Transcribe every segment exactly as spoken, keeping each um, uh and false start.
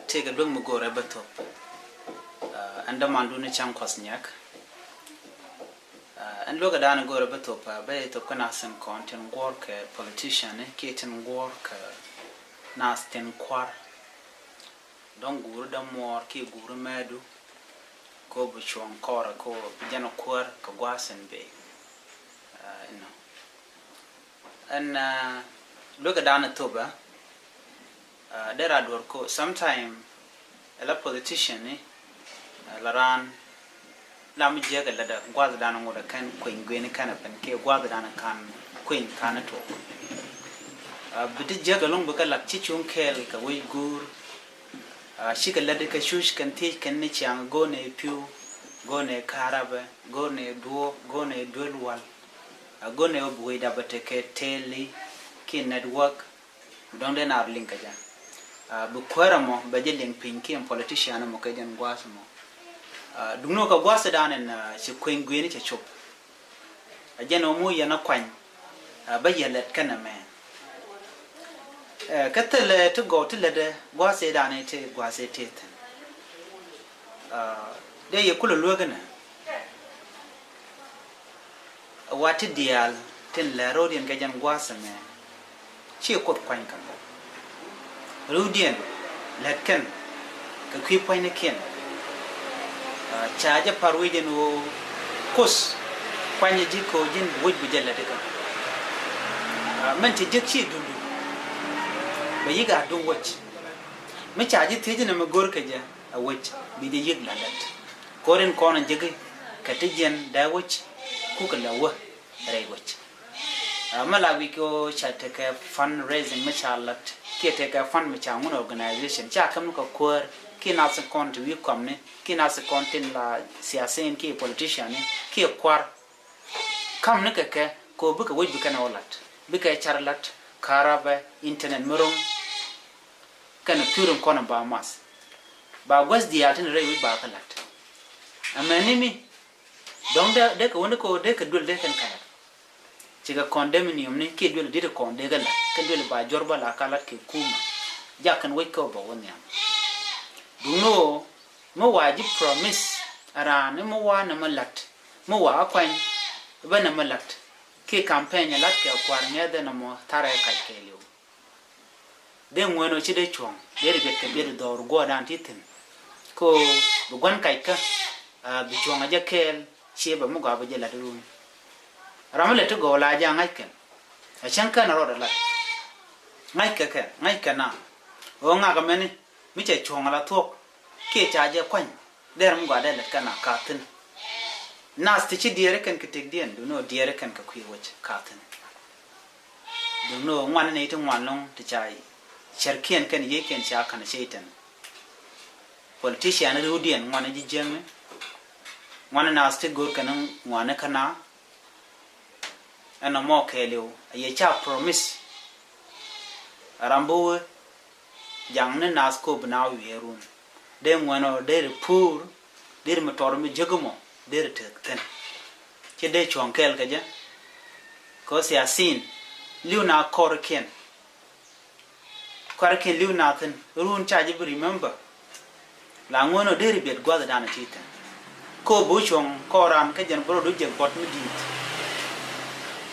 Tëëkɛ luäk mi go̱o̱rɛ bä thop. Ɛn dämandun ni cäŋ kuɔth nyɛk. Ɛn luäk ɛ da̱a̱n go̱o̱rɛ bä thop, bä thop kä nath tin kɔn tin guɔ̱ɔ̱r kɛ politician kiɛ tin guɔ̱ɔ̱r kɛ nath tin kua̱r. Dɔ̱ŋ guuri dämuɔɔr kiɛ guuri mɛɛdu. Ko bi cuɔ̱ŋ kɔrɛ ko bi jɛn kuäär kɛ gua̱a̱th in bey. Inɔ. Ɛn luäk ɛ da̱a̱n thop ɛ. Dee ra duɔ̱r ko sometime ɛ la politician ni la raan la mi jiäk ɛ lätdä gua̱a̱th da̱a̱n ŋot ɛ kɛn kueny guieni kɛn ɛ pɛn kiɛ gua̱a̱th da̱a̱n kan kueny kan ɛ tuɔk. Bi ti jiäk ɛ lo̱ŋ bi kɛ lat ci cuŋ kɛɛl kɛ wec guur. Cikɛ lätdi kɛ cuc kɛn thiec kɛn ni ciaŋ go̱o̱nɛ pi̱w, go̱o̱nɛ karabɛ, go̱o̱nɛ duɔ̱ɔ̱p, go̱o̱nɛ duel wal. Go̱o̱nɛ wä bi wecda bɛ tekɛ teli kiɛ network. Bi dɔ̱ŋ dee naar liŋ kɛ jɛ. Bi kuäärä mɔ bɛ jɛ liŋ piny kiɛ politician mɔ kɛ jɛn gua̱a̱th mɔ. Duŋni wä kɛ gua̱a̱th dan ɛn ci kueny guieni cɛ cop. A jɛn ɔ mu yɛn a kuany. Bä yɛ lɛt kɛnɛ mɛ. Kä thilɛ ti gɔw ti lätdɛ gua̱a̱th ëë da̱a̱n ëë ti gua̱a̱th ëë ti thi̱n. Dee yɛ kulɛ luäk inɛ. Wa ti diaal tin lɛ ro̱o̱diɛn kɛ jɛn gua̱a̱th ɛmɛ. Ci Kuoth kuany kɛ mɔ. Riwdiɛn lät kɛn kɛ kui̱ pua̱nynikiɛn. Ca jɛ pa̱r wi̱c ɛn ɣöö Kuoth kuanyɛ ji̱ kɛ ɣöö ji̱n bi wec bi jɛ lät ikä. Mɛn cɛ jek ci duŋdu bɛ yi̱k a duŋ wec. Mi ca ji̱ thiec inɛ mi go̱r kɛ jɛ a wec bi jɛ yi̱k la lät. Ko̱r in kɔn in jeki kɛ ti jiɛn dee wec kukɛ lɛ wä rɛy wec. Mɛ la wi̱c kɛ ɣöö ca tekɛ fundraising mi ca lat kiɛ tekɛ fund mi ca ŋun organization ca käm ni kɛ kuäär kiɛ nath kɔn ti wi̱i̱ kɔmni kiɛ nath kɔn tin la siasin kiɛ politician ni kiɛ kua̱r. Käm ni kɛ kɛ kɛ ɣöö bikɛ wec bi kɛn ɛ wä lat bikɛ car lat karabɛ internet mi ro̱ŋ. Kɛn pi̱w rin kɔn ba math ba guäth diaal tin rɛy wec ba kɛ lat. Ɛmɛni mi dɔ̱ŋ dee kɛ wäni kɛ ɣöö dee kɛ duel dee kɛn kɛ lat. Cikɛ condominium ni kiɛ duël di̱t kɔn dee kɛ la̱t kä duël ba juɔ̱r ba la ka la̱t kɛ kumɛ. Jak kɛn wec kä bä wä nhiam. Duŋni ɣöö mi wa ji̱ promise a raan ni mi wa nɛ mi la̱t mi wa a kuany. Bä nɛ mi la̱t kiɛ campaign a la̱t kɛ kua̱r ŋɛ̈th ɛn ɛmɔ tharɛ kac kɛɛliw. Dee ŋuɛn ɔ ci dee cuɔ̱ŋ dee ri biɛt kɛ biɛt dhɔr guɔ̱ɔ̱rdan ti thi̱n. Ko bi gua̱n kac kä bi cuɔ̱ŋ a jɛ kɛɛl. Ciɛ bɛ mi gɔaa bi jɛ la̱t run. Ram mi lɛ ti gɔw la jɛ a ŋa̱c kɛn a cäŋ kɛn a rɔɔd a la̱t. Ŋa̱c kɛ kɛ ŋa̱c kɛ na ɣöö ŋak ɛmɛni mi cɛ cuɔ̱ŋ a la thuɔ̱k kiɛ ca jɛ kuany. Dee ram mi gɔaa dee la̱t kɛn a ka̱a̱thin. Nath ti ci diɛɛri kɛn kɛ tëkdiɛn duŋni ɣöö diɛɛri kɛn kɛ kui̱ wec ka̱a̱thin. Duŋni ɣöö ŋuan ni ti ŋuan lɔ̱ŋ ti ca cärkiɛn kɛn yiëëkiɛn ca ka̱n cɛ itɛn. Politician riwdiɛn ŋuan ji̱ jiäkni ŋuan nath ti go̱r kɛn ŋuan kä na. Ɛn ɛmɔ kɛɛliw a yɛ ca promise. Ram bi wee jaŋ ni nath ko bi na wiee run. Dee ŋuɛn ɔ dee ri puur dee ri mi tɔr mi jiäk mɔ dee ri tek thi̱n. Ci dee cuɔ̱ŋ kɛɛl kɛ jɛ. Kɛ ɣöö siasin li̱w na kɔrikiɛn. Kɔrikiɛn li̱w na thi̱n run ca ji̱ bi remember. La ŋuɛn ɔ dee ri biɛt gua̱thdan ti thi̱n. Ko bi cuɔ̱ŋ kɔran kä jɛn bi rɔɔdu jek buɔt mi di̱i̱t.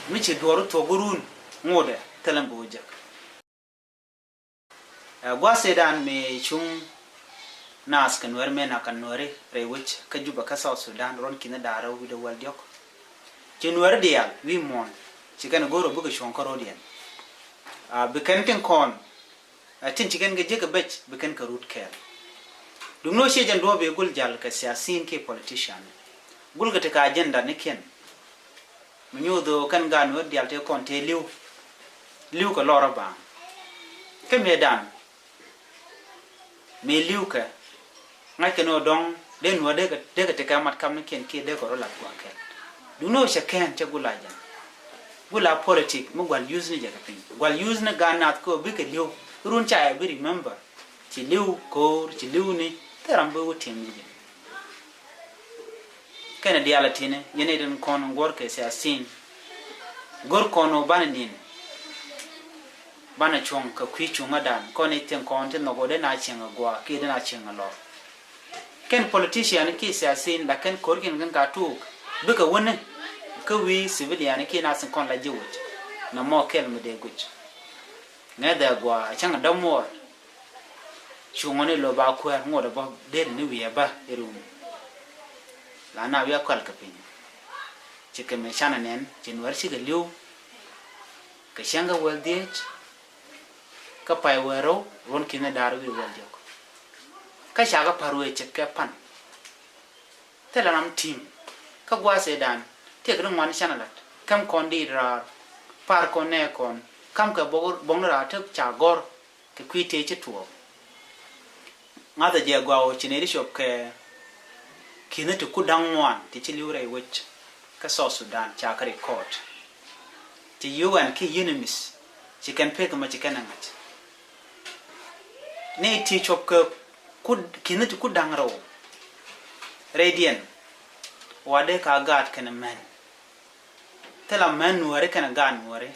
Mi ci duɔɔr thuɔ̱k run ŋotdɛ thilɛ bi wä jek. Ɛ gua̱a̱th ëëdan mi cuŋ naath kɛ nuɛɛri mëë nak kɛ nuɛɛri rɛy wec kä Juba kä South Sudan ruɔ̱n ki̱n da̱a̱r rɛw wi̱cdɛ wäl diɔ̱k. Ci nuɛɛri diaal wi̱i̱ muɔ̱ɔ̱n ci kɛn go̱o̱r ɔ bikɛ cuɔ̱ŋ kä ro̱o̱diɛn. Bi kɛn tin kɔn ɛ tin ci kɛn kɛ jiäk kɛ bɛc bi kɛn kɛ rut kɛɛl. Duŋni ɣöö ciɛ jɛn duɔ̱ɔ̱p i̱ gul jal kɛ siasin kiɛ politician. Gul kɛ tekɛ agenda ni kiɛn. Mi nyuuth ɣöö kɛn gaat nuäär diaal tëë kɔn tëë li̱w. Li̱w kɛ lɔrä baaŋ. Kä mëëdan mëë li̱w kɛ ŋa̱ckɛ ni ɣöö dɔ̱ŋ dee nuäär dee kɛ, dee kɛ tekɛ mat kamnikiɛn kiɛ dee kɛ rɔ lat gua̱a̱th kɛl. Duŋni ɣöö cɛ kɛn cɛ gula jɛn. Gula politik mi gua̱l yuuth ni jɛ kɛ piny. Gua̱l yuuth ni gaat nath kɛ ɣöö bikɛ li̱w. Run ca yɛ bi remember. Ci li̱w ko̱o̱r, ci li̱w ni thil ram bi wä tiɛm ni jɛ. Kɛnɛ diaal a ti̱ni yɛn i̱ tin kɔn guɔ̱r kɛ siasin. Go̱r kɔn ɔ banɛ ni̱n. Banɛ cuɔ̱ŋ kɛ kui̱ cuŋädan kɔn i̱ thiäŋ kɔn ti nhɔk ɣöö dee na cieŋ a gua̱a̱ kiɛ dee na cieŋ a lɔr. Kɛn politician kiɛ siasin la kɛn ko̱rkiɛn kɛn ka tuuk bikɛ wäni kä wi̱i̱ civilian kiɛ na thi̱n kɔn la ji̱ wec. Nɔmɔ kɛl mi dee guic ŋäth ɛ gua̱a̱ cäŋ dämuɔɔr. Cuŋä ni lo̱ ba kuäär ŋot ɛ bä deri ni wi̱i̱ ɛ bä i̱ rum. La na wi̱i̱ ɛ kual kɛ piny. Ci kɛ mi canɛ nɛn ci nuäär cikɛ li̱w. Kɛ cäŋ kɛ wäl dhieec. Kä pay wäl rɛw ruɔ̱n ki̱n ni da̱r wi̱i̱ wäl jɔk. Kä ca kɛ pa̱r wëë cɛ kɛ pan. Thilɛ ram ti̱m kä gua̱a̱th ëëdan tëëk ni ŋuan canɛ la̱t. Käm kɔn diit raar. Pa̱r kɔn nɛɛ kɔn ka̱m kɛ buɔ̱ŋ ni raar ti ca gɔ̱r. Kɛ kui̱ tëë ci tuɔɔk. Ŋa̱thɛ jɛ gɔaa ɣöö ci nɛy ti cop kɛ ki̱n ti ku da̱ŋ ŋuan ti ci li̱w rɛy wec kä South Sudan ca kä record. Ci U N kiɛ UNMISS ci kɛn pek mɔ ci kɛn ɛ ŋa̱c. Nɛy ti cop kɛ ku ki̱n ti ku da̱ŋ rɛw rɛydiɛn. Wa dee ka gaat kɛn män. Thilɛ män nuääri kɛn gaat nuääri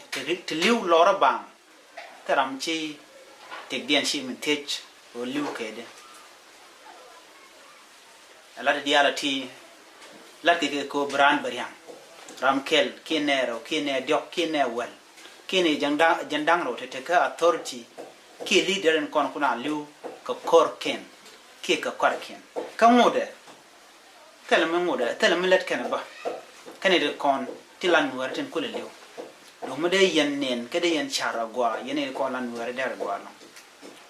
ti li̱w lɔrä baaŋ. Thil ram ci tëkdiɛn ci min thiec ɣöö li̱w kɛ dee. Ɛ lat diaal a ti lat kɛ kɛ ko̱o̱p bi raan bɛ ria̱ŋ. Ram kɛl kiɛ nɛɛ rɛw kiɛ nɛɛ diɔ̱k kiɛ nɛɛ wäl kiɛ nɛɛ jɛn da̱ŋ rɛw te tekä authority kiɛ leader in kɔn kun a li̱w kɛ ko̱rkiɛn kiɛ kɛ kɔrkiɛn. Kä ŋotdɛ Thilɛ mi ŋotdɛ, thilɛ mi lät kɛn bä. Kɛn i̱ ti kɔn ti la nuääri tin kulɛ li̱w. Duŋ mi dee yɛn nin kä dee yɛn car a gɔaa, yɛn i̱ ti kɔn la nuääri dɛr a gɔaa lɔŋ.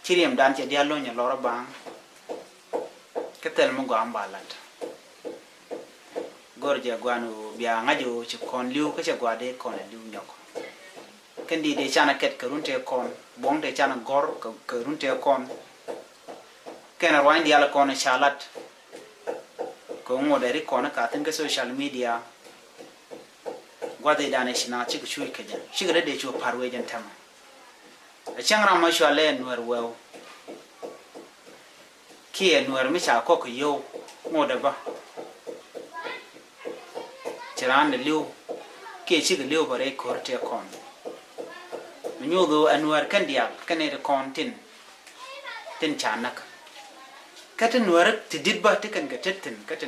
Ci riɛmdan cɛ diaal lo̱ny a lɔr a baaŋ. Kä thilɛ mi gɔaa mi ba lat. Gör jɛ gɔaa ni ɣöö bia ŋa̱c ɣöö ci kɔn li̱w kä cɛ gɔaa dee kɔn a li̱w nyɔk. Kɛn di̱i̱t dee canɛ kɛt kɛ run tëë kɔn, buɔ̱ŋ dee canɛ gɔ̱r kɛ, kɛ run tëë kɔn. Kɛn ruany diaal kɔn ca lat. Kɛ ŋot dee ri kɔn ka thi̱n kä social media. Gua̱th i̱ danɛ ci na cikɛ cuc kɛ jɛ. Cikɛ dee dee cu pa̱r wee jɛn tɛmɛ. A cäŋ ram ma cua lɛ nuɛr wɛw. Kiɛ nuɛr mi ca kɔk kɛ yio̱w ŋot dee bä. Ci raan dee li̱w kiɛ cikɛ li̱w bä rɛy ko̱r tëë kɔn. Mi nyuuth ɣöö ɛ nuäär kɛn diaal kɛn ɛ ti kɔn tin, tin ca näk. Kä ti nuäär ti di̱t bä ti kɛn kɛ tet thi̱n kä ti